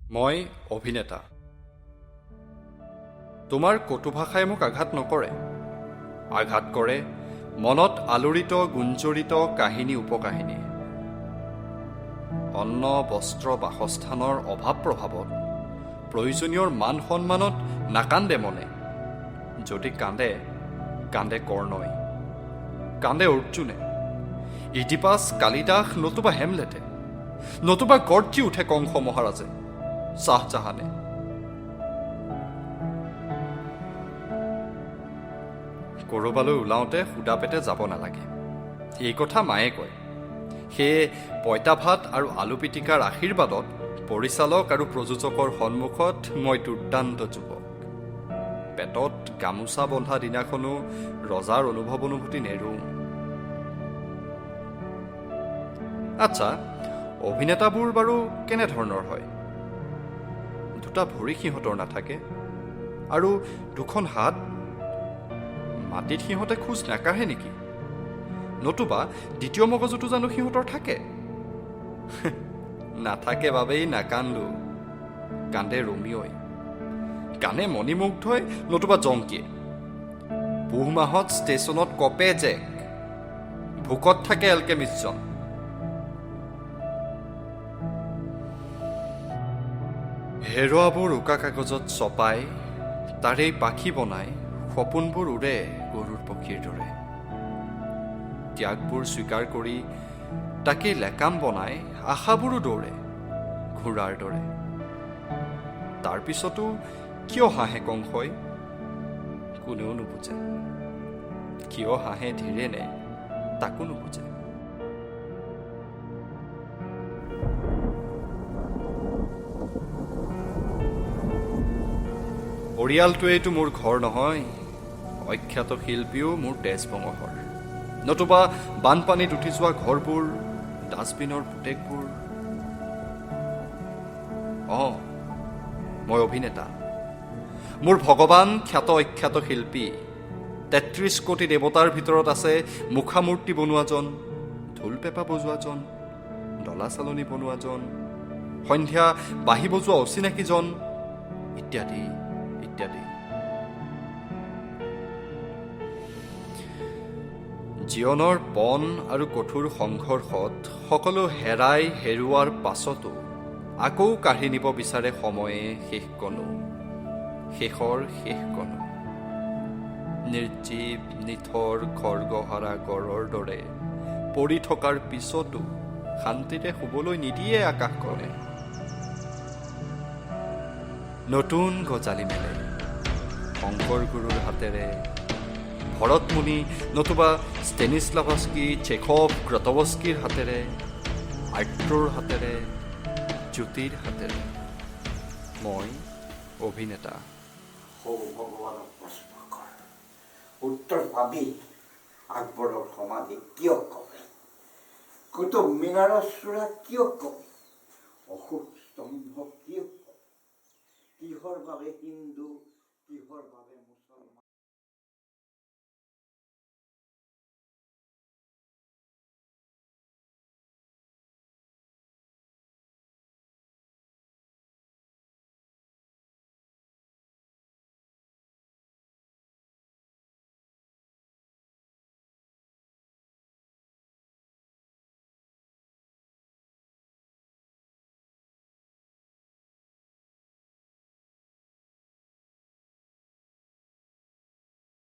মই অভিনেতা। তোমাৰ কটু ভাষাই মোক আঘাত নকৰে, আঘাত কৰে মনত আলোড়িত গুঞ্জৰিত কাহিনী উপকাহিনীয়ে। অন্ন বস্ত্ৰ বাসস্থানৰ অভাৱ প্ৰভাৱত প্ৰয়োজনীয়ৰ মান সন্মানত নাকান্দে মনে। যদি কান্দে, কান্দে কৰ্ণই, কান্দে অৰ্জুনে, ইডিপাছ, কালিদাস নতুবা হেমলেটে, নতুবা গৰ্জি উঠে কংস মহাৰাজে, শ্বাহজাহানে। ক'ৰবালৈ ওলাওঁতে সুদা পেটে যাব নালাগে, এই কথা মায়ে কয়। সেয়ে পঁইতা ভাত আৰু আলু পিটিকাৰ আশীৰ্বাদত পৰিচালক আৰু প্ৰযোজকৰ সন্মুখত মই দুৰ্দান্ত যুৱক। পেটত গামোচা বন্ধা দিনাখনো ৰজাৰ অনুভৱ অনুভূতি নেৰোঁ। আচ্ছা, অভিনেতাবোৰ বাৰু কেনেধৰণৰ হয়? দুটা ভৰি সিহঁতৰ নাথাকে আৰু দুখন হাত? মাটিত সিহঁতে খোজ নাকাঢ়ে নেকি? নতুবা দ্বিতীয় মগজুটো জানো সিহঁতৰ থাকে? নাথাকে বাবেই নাকান্দো। কান্দে ৰোমিঅই, কান্দে মণিমুগ্ধই, নতুবা জংকীয়ে। পুহ মাহত ষ্টেচনত কঁপে জেক, ভোকত থাকে এলকেমিষ্টজন। হেৰুৱাবোৰ উকা কাগজত ছপাই তাৰেই পাখি বনাই সপোনবোৰ উৰে গৰুৰ পক্ষীৰ দৰে। ত্যাগবোৰ স্বীকাৰ কৰি তাকেই লেকাম বনাই আশাবোৰো দৌৰে ঘোঁৰাৰ দৰে। তাৰ পিছতো কিয় হাঁহে কংসই, কোনেও নুবুজে। কিয় হাঁহে ধীৰেনে, তাকো নুবুজে। পৰিয়ালটোৱেইতো মোৰ ঘৰ নহয়, অখ্যাত শিল্পীও মোৰ তেজ বঙহৰ, নতুবা বানপানীত উঠি যোৱা ঘৰবোৰ, ডাষ্টবিনৰ পুতেকবোৰ। অঁ, মই অভিনেতা। মোৰ ভগৱান খ্যাত অখ্যাত শিল্পী। 33 কোটি দেৱতাৰ ভিতৰত আছে মুখামূৰ্তি বনোৱাজন, ঢোল পেঁপা বজোৱাজন, ডলা চালনী বনোৱাজন, সন্ধ্যা বাঁহী বজোৱা অচিনাকিজন, ইত্যাদি ইত্যাদি। জীৱনৰ পণ আৰু কঠোৰ সংঘৰ্ষত সকলো হেৰাই হেৰুৱাৰ পাছতো আকৌ কাঢ়ি নিব বিচাৰে সময়ে শেষকণো, শেষৰ শেষকণো। নিৰ্জীৱ নিথৰ খৰ্গহাৰা গড়ৰ দৰে পৰি থকাৰ পিছতো শান্তিৰে শুবলৈ নিদিয়ে আকাশখনে। নতুন গজালি মেলে শংকৰ গুৰুৰ হাতেৰে, ভৰতমুনি নতুবা ষ্টেনিছলাভস্কি, চেখভ, গ্ৰটৱস্কিৰ হাতেৰে, আৰ্ট্ৰৰ হাতেৰে, জ্যোতিৰ হাতেৰে। মই অভিনেতা। সৌ ভগৱানক প্ৰশ্ন কৰ, উত্তৰ পাবি। আকবৰৰ সমাধি কিয় কঁপে? কুতুব মিনাৰৰ চূড়া কিয় কঁপে? অশোক স্তম্ভ কিয় কঁপে? কিহৰ বাবে হিন্দু, কিহৰ বাবে